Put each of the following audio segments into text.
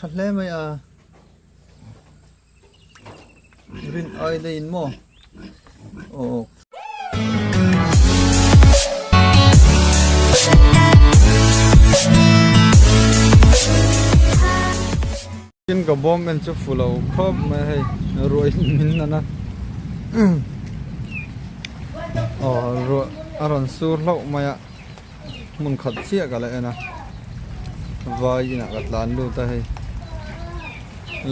tha hle mai a rin ai daihin maw awk. Tin ka bawm en chu fu lo khawp mai hei ruah in min nan a aw ruah a rawn sur hlauh mai a hmun khat chiah ka la en a vai inah ka tlan lut a hei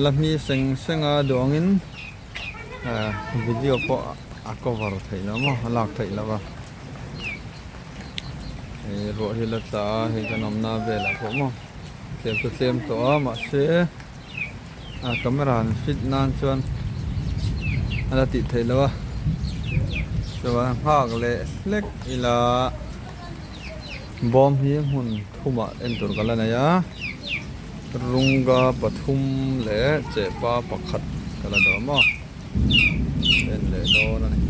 la hmi seng seng a duangin video pawh a cover theih loh maw a lak theih loh a hei ruah hi la tla a hei kan awmna velah pawh maw tlem chu tlem tawh a mahse a camera an fit nan chuan a la tih theih loh a chuan nghak leh hlek ila bawm hi hmun thumah en tur ka la nei a rawngga pathum leh chepa pakhat ka la dawm a en leh dawn a ni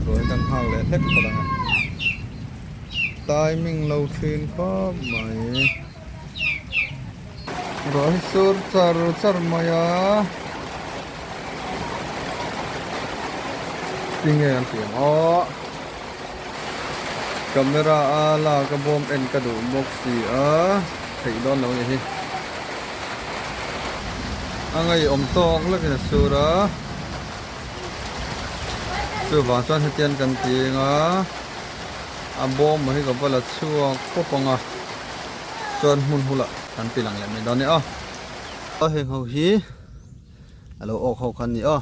ruai kan nghak leh hlek phawt ang e timing lo thin khawp mai. Ruah hi sur char char mai a tinge an tih ang aw camera a lak a bawm en ka duh bawk si a theih dawn lo a ni hi a ngaihawm tawk lekin a sur a chuvang chuan hetiang kan ti ang a a bawm hi ka va la chhuak pawp ang a. Chuan hmun hulah kan ti lang leh mai dawn a ni aw. Aw heng ho hi a lo awk ho kha a ni aw.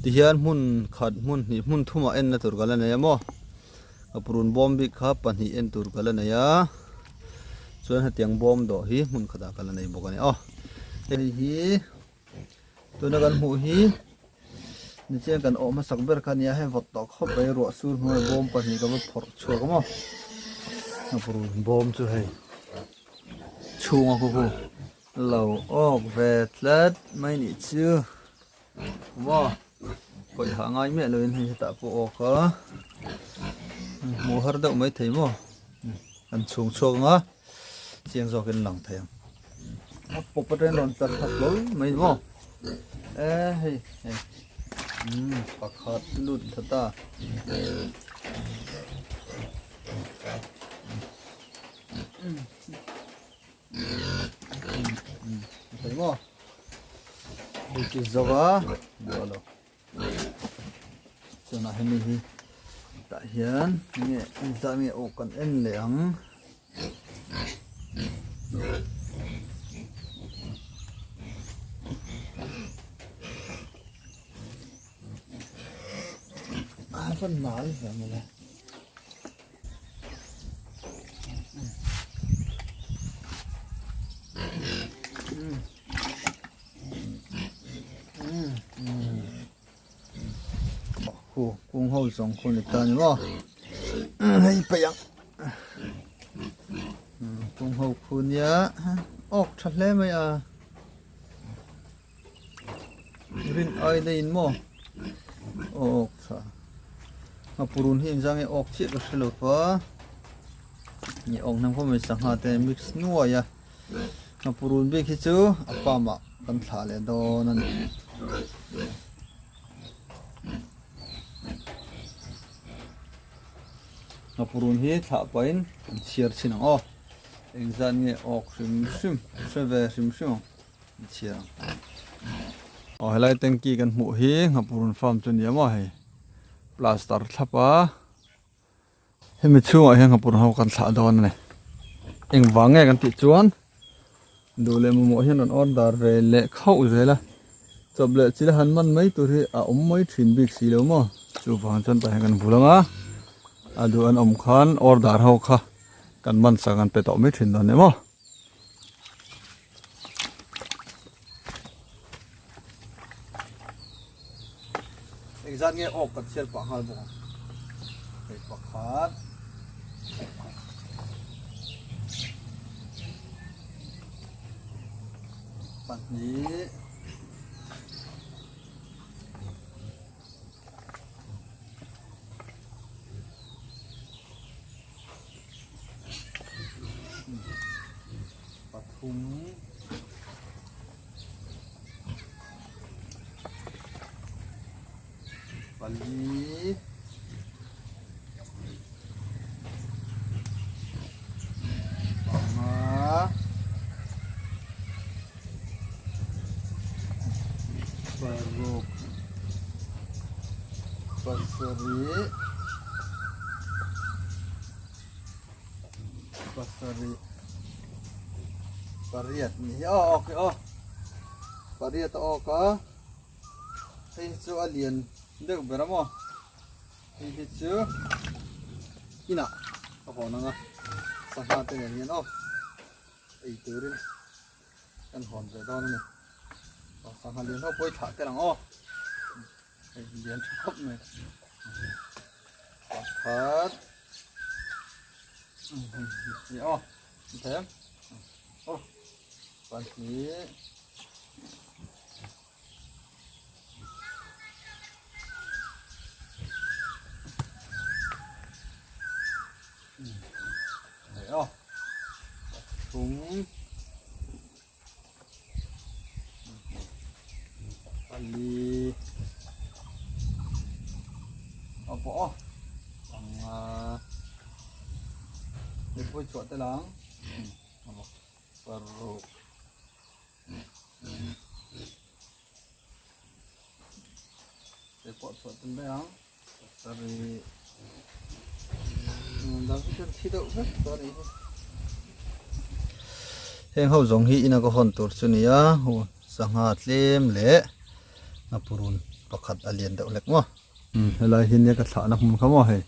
Tihian hmun khat hmun hnih hmun thumah en na tur ka la nei a maw. Ka purun bawm bik kha pahnih en tur ka la nei a. Chuan hetiang bawm dawh hi hmun khatah ka la nei bawk a ni aw. Hei hi tuna kan hmuh hi nichian kan awh hmasak ber kha a nia hei vawt tawh khawp mai ruah sur hnuai bawm pahnih ka va phawrh chhuak a maw a purun bawm chu hei chhunga khu khu lo awk ve tlat mai nih chu maw kawih hah ngai miah lovin hei hetah pawh awk a hmuh har deuh mai thei maw kan chhung chhuak ang a chiang zawkin lang thei ang. A pawp atangin rawn tla thla hlawl mai ni maw e hei hei umm pakhat lut thla ta thei maw hei chu zo a duh lo tunah hemi hi tah hian enge engzah nge aw kan en leh ang. A va nal ve mawle. Khu kung ho zawng khu ni ta ni maw hei paih ang kung ho khu nia awk tha hle mai a rin ai daihin maw awk tha a purun hi engzang nge awk chiah ka hre lo va ni awk hnam khawp mai sangha te mix nuai a. A purun bik hi chu a farm ah kan thlah leh dawn a ni. A purun hi thlah pahin an chhiar chhin ang aw. Engzat nge awk hrim hrim hre ve hrim hrim ang an chhiar ang. Aw helai tanky kan hmuh hi nghapurun farm chu nia maw hei plaster thlap a. Hemi chhungah hian nghapur ho kan thlah dawn a ni. Engvang nge kan tih chuan duh leh mamawh hian rawn order ve leh khauh zel a. Chawp leh chil a han man mai tur hi a awm mai thin bik si lo maw. Chuvang chuan tah hian kan vul ang a, a duh an awm khan order ho kha kan man sak an pe tawh mai thin dawn a ni maw. Engzat nge awk kan chhiar pah nghal bawk ang hei pakhat pahnih pathum. Pali panga paruk pasarih pasarih pariat ni hi aw awk hi aw pariat a awk a. Hei hi chu a lian deuh ber a maw hei hi chu inah ka hawn ang a sangha te nen hian aw ei turin kan hawn ve dawn a ni aw sangha lian ho pawh hi thlah tel ang aw hei lian tha khawp mai pakhat hei aw thei em aw pahnih. Đấy không? Thúng Pali Ờ bỏ Bằng Để phôi chuột tới lắng Paruk Te pawh chhuah tum daih ang pasarih dang hi chuan thi deuh vek tawh a nih hi. Heng ho zawng hi ina ka hawn tur chu nia sangha tlem leh a purun pakhat a lian deuh hlek maw. Helai hi nia ka thlahna hmun kha maw hei.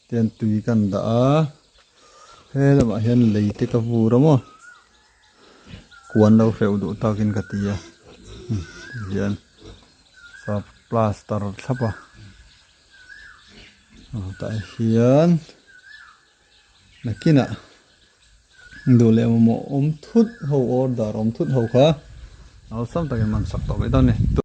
Tian tui kan dah a he lamah hian lei te ka vur a maw kuan lo hreuh duh takin ka ti a tihian sap plaster thlap a tah hian nakinah duh leh mamawh awm thut ho order awm thut ho kha awlsam takin man sak tawh mai dawn a ni.